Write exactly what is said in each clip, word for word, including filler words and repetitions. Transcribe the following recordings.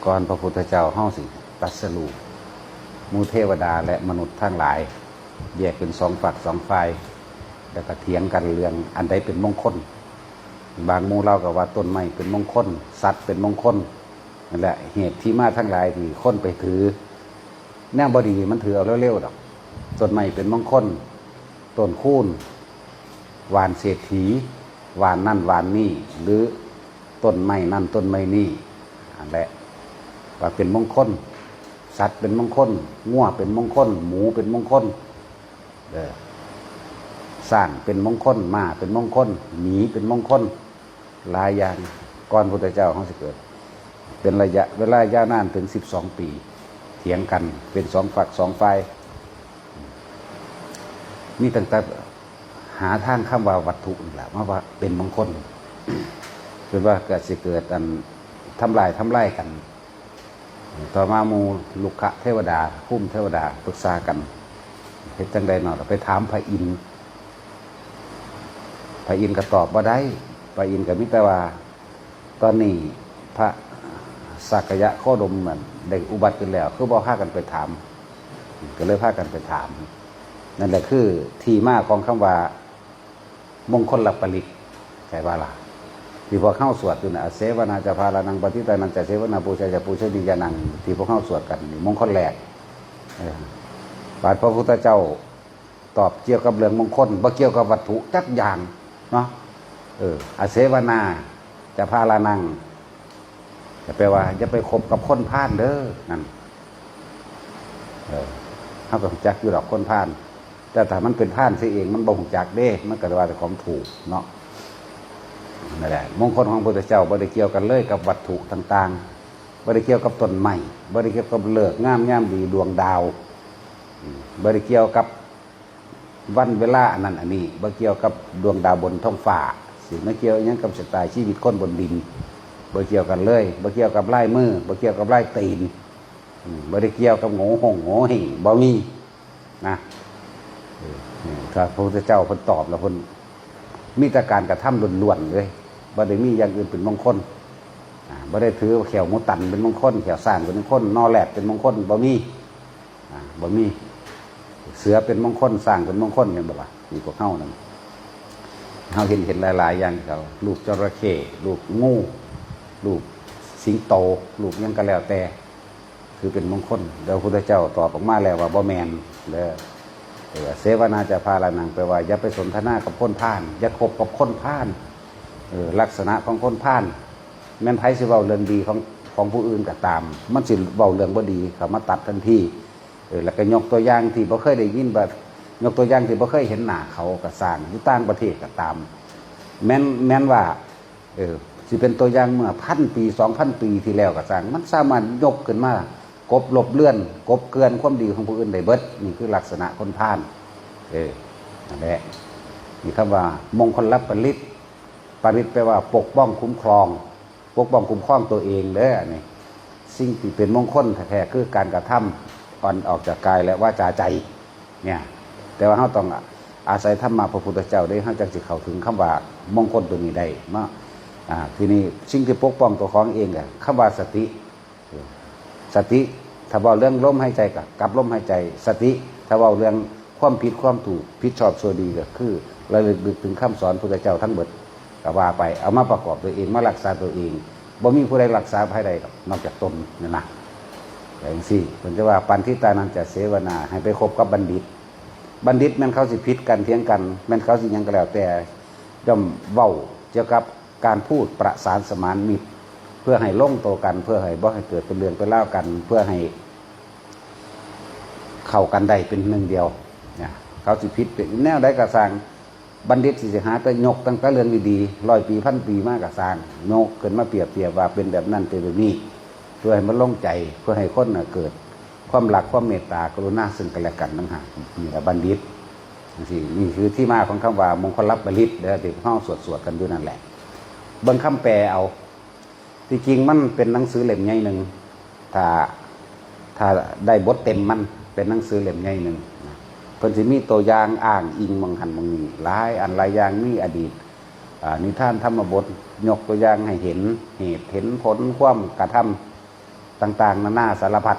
ก่อนพระพุทธเจ้าเฮาสิตรัสรู้ หมู่เทวดาและมนุษย์ทั้งหลาย แยกเป็นสองฝักสองฝ่าย แล้วก็เถียงกันเรื่องอันใดเป็นมงคล บางหมู่ลาวก็ว่าต้นไม้เป็นมงคล สัตว์เป็นมงคล นั่นแหละเหตุที่มาทั้งหลายที่คนไปถือ แนวบ่ดีมันถือเอาเร็วๆดอก ต้นไม้เป็นมงคล ต้นคูน หว่านเศรษฐี หว่านนั่นหว่านนี่ หรือต้นไม้นั่นต้นไม้นี่ อันแหละว่าเป็นมงคล สัตว์เป็นมงคล งัวเป็นมงคล หมูเป็นมงคล เออ ช้างเป็นมงคล ม้าเป็นมงคล หมีเป็นมงคล หลายอย่าง ก่อนพุทธเจ้าเฮาสิเกิด เป็นระยะเวลายาวนานถึงสิบสองปี เถียงกันเป็นสองฝักสองฝ่าย มีตั้งแต่หาทางคำว่าวัตถุนี่แหละมาว่าเป็นมงคล เป็นว่าก็สิเกิดอันทำลายทำลายกัน ต่อมาหมู่ลุกขะเทวดา ภูมิเทวดาปรึกษากัน เฮ็ดจั่งใดเนาะ ไปถามพระอินทร์ พระอินทร์ก็ตอบบ่ได้ พระอินทร์ก็มีแต่ว่า ตอนนี้พระสักยะโคดมนั่นได้อุบัติขึ้นแล้ว คือบ่พากันไปถาม ก็เลยพากันไปถาม นั่นแหละคือที่มาของคำว่า มงคลปริตร ใช่ว่าล่ะ ที่พวกเฮาสวดอยู่น่ะ อาเสวนาจะพาลานัง ปฏิตานันจะเสวนา ปูชาจะปูชนียานัง ที่พวกเฮาสวดกันนี่มงคลแรก เออ บาดพระพุทธเจ้าตอบเกี่ยวกับเรื่องมงคล บ่เกี่ยวกับวัตถุจักอย่างเนาะ เออ อาเสวนาจะพาลานัง ก็แปลว่าอย่าไปคบกับคนพาลเด้อ นั่น เออ เฮาก็รู้จักอยู่ดอกคนพาล แต่ถ้ามันเป็นพาลเสียเองมันบ่รู้จักเด้ มันก็ว่าแต่ของถูกเนาะ นั่นแหละ มงคลของพระพุทธเจ้าบ่ได้เกี่ยวกันเลยกับวัตถุต่างๆ บ่ได้เกี่ยวกับต้นไม้ บ่ได้เกี่ยวกับฤกษ์งามยามดีดวงดาว อืม บ่ได้เกี่ยวกับวันเวลาอันนั้นอันนี้ บ่เกี่ยวกับดวงดาวบนท้องฟ้า สิมาเกี่ยวอิหยังกับชะตาชีวิตคนบนดิน บ่เกี่ยวกันเลย บ่เกี่ยวกับลายมือ บ่เกี่ยวกับลายตีน อืม บ่ได้เกี่ยวกับโงเห้งโงเห้ง บ่มี นะ เออ นี่ถ้าพระพุทธเจ้าเพิ่นตอบแล้วเพิ่นมีแต่การกระทำล้วนๆเลย บ่ได้มีอย่างอื่นเป็นมงคล อ่า บ่ได้ถือว่าแข้วหมูตันเป็นมงคล แข้วช้างเป็นมงคล นอแรดเป็นมงคล บ่มี อ่า บ่มี เสือเป็นมงคล ช้างเป็นมงคล แม่นบ่ล่ะ นี่พวกเฮานั่น เฮาเห็น เห็นหลายๆอย่าง เขา รูปจระเข้ รูปงู รูปสิงโต รูปหยังก็แล้วแต่ คือเป็นมงคล แล้วพระพุทธเจ้าตอบออกมาแล้วว่าบ่แม่นเด้อ เออ เสวนาจะพาลานัง แปลว่าอย่าไปสนทนากับคนพาล อย่าคบกับคนพาล เออ ลักษณะของคนพาล แม่นไผสิเว้าเรื่องดีของ ของผู้อื่นก็ตาม มันสิเว้าเรื่องบ่ดีเข้ามาตัดทันที เออ แล้วก็ยกตัวอย่างที่บ่เคยได้ยิน บ่ ยกตัวอย่างที่บ่เคยเห็นหน้าเขาก็ซ่าง อยู่ต่างประเทศก็ตาม แม่น แม่นว่า เออ สิเป็นตัวอย่างเมื่อพันปี สองพันปีที่แล้วก็ซ่าง มันสามารถยกขึ้นมากบลบเลือน กบเกลื่อนความดีของผู้อื่นได้เบิด นี่คือลักษณะคนพาล เออ นั่นแหละ นี่คำว่ามงคลปริตร ปริตรแปลว่าปกป้องคุ้มครอง ปกป้องคุ้มครองตัวเองเด้อ อันนี้ สิ่งที่เป็นมงคลแท้ๆคือการกระทำอันออกจากกายและวาจาใจ เนี่ย แต่ว่าเฮาต้องอาศัยธรรมะพระพุทธเจ้าเด้ เฮาจั่งสิเข้าถึงคำว่ามงคลตัวนี้ได้เนาะ อ่า ทีนี้สิ่งที่ปกป้องตัวของเองอะ คำว่าสติ สติ ถ้าเว้าเรื่องลมหายใจก็กลับลมหายใจ สติ ถ้าเว้าเรื่องความผิดความถูก ผิดชอบชั่วดีก็คือระลึกนึกถึงคำสอนพุทธเจ้าทั้งเบิด ก็ว่าไป เอามาประกอบตัวเอง มารักษาตัวเอง บ่มีผู้ใดรักษาไผได้ดอก นอกจากตนนั่นนะ จั่งซี้ เพิ่นจะว่า ปัณฑิตานันจะเสวนา ให้ไปคบกับบัณฑิต บัณฑิตแม่นเขาสิผิดกันเถียงกัน แม่นเขาสิหยังก็แล้วแต่ ย่อมเว้าเกี่ยวกับการพูดประสานสมานมิตร เพื่อให้ลงตัวกัน เพื่อให้บ่ให้เกิดเป็นเรื่องเป็นราวกัน เพื่อให้เข้ากันได้เป็นหนึ่งเดียว นะ เขาสิผิดเป็นแนวใดก็ซ่าง บัณฑิตสิหาแต่ยกตั้งแต่เรื่องดีๆ ร้อยปีพันปีมาก็ซ่าง ยกขึ้นมาเปรียบเทียบว่าเป็นแบบนั้นเป็นแบบนี้ เพื่อให้มันลงใจ เพื่อให้คนน่ะเกิดความรักความเมตตากรุณาซึ่งกันและกันต่างหาก นี่แหละบัณฑิต จั่งซี้ นี่คือที่มาของคำว่ามงคลปริตรเด้อ ที่พวกเฮาสวดๆกันอยู่นั่นแหละ เบิ่งคำแปลเอา ที่จริงมันเป็นหนังสือเล่มใหญ่หนึ่ง ถ้า ถ้าได้บทเต็มมันเป็นหนังสือเล่มใหญ่หนึ่งนะ เพิ่นสิมีตัวอย่างอ้างอิงหม่องหั้นหม่องนี้ หลายอันหลายอย่าง มีอดีต อ่า นิทานธรรมบท ยกตัวอย่างให้เห็นเหตุเห็นผลความกระทำ ต่างๆ นานาสารพัด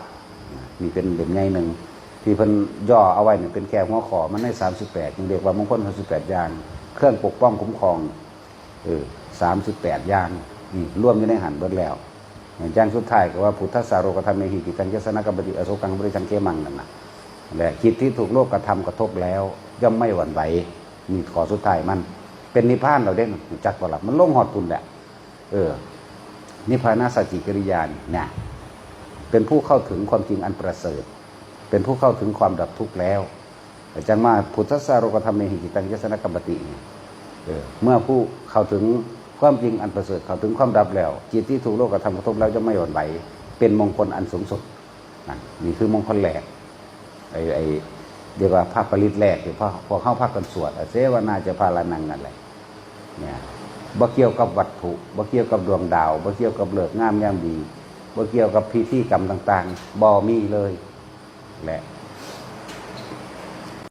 นี่เป็นเล่มใหญ่หนึ่ง ที่เพิ่นย่อเอาไว้เนี่ยเป็นแค่หัวข้อมันใน สามสิบแปด ยังเรียกว่ามงคล สามสิบแปด อย่าง เครื่องปกป้องคุ้มครอง เออ สามสิบแปด อย่าง นี่รวมอยู่ในหันเบิดแล้ว อย่างสุดท้ายก็ว่า "Phuṭṭhassa lokadhammehi cittaṃ yassa na kampati, asokaṃ virajaṃ khemaṃ" นั่นนะ และจิตที่ถูกโลกธรรมกระทบแล้ว ย่อมไม่หวั่นไหว นี่ข้อสุดท้ายมัน เป็นนิพพานแล้วเด้ รู้จักบ่ล่ะ มันลงฮอดพุ้นแหละ เออ นิพพานาสัจจิกิริยานี่นะ เป็นผู้เข้าถึงความจริงอันประเสริฐ เป็นผู้เข้าถึงความดับทุกข์แล้ว จังมา "Phuṭṭhassa lokadhammehi cittaṃ yassa na kampati" นี่ เออ เมื่อผู้เข้าถึงความจริงอันประเสริฐ เข้าถึงความดับแล้ว จิตที่ถูกโลกธรรมกระทบแล้วย่อมไม่หวั่นไหว เป็นมงคลอันสูงสุด นั่น นี่คือมงคลแรก ไอ้ ไอ้ เรียกว่าพระปริตรแรกที่พวก พวกเฮาพากันสวด "Asevanā ca bālānaṃ" นั่นแหละ เนี่ย บ่เกี่ยวกับวัตถุ บ่เกี่ยวกับดวงดาว บ่เกี่ยวกับฤกษ์งามยามดี บ่เกี่ยวกับพิธีกรรมต่างๆ บ่มีเลย และ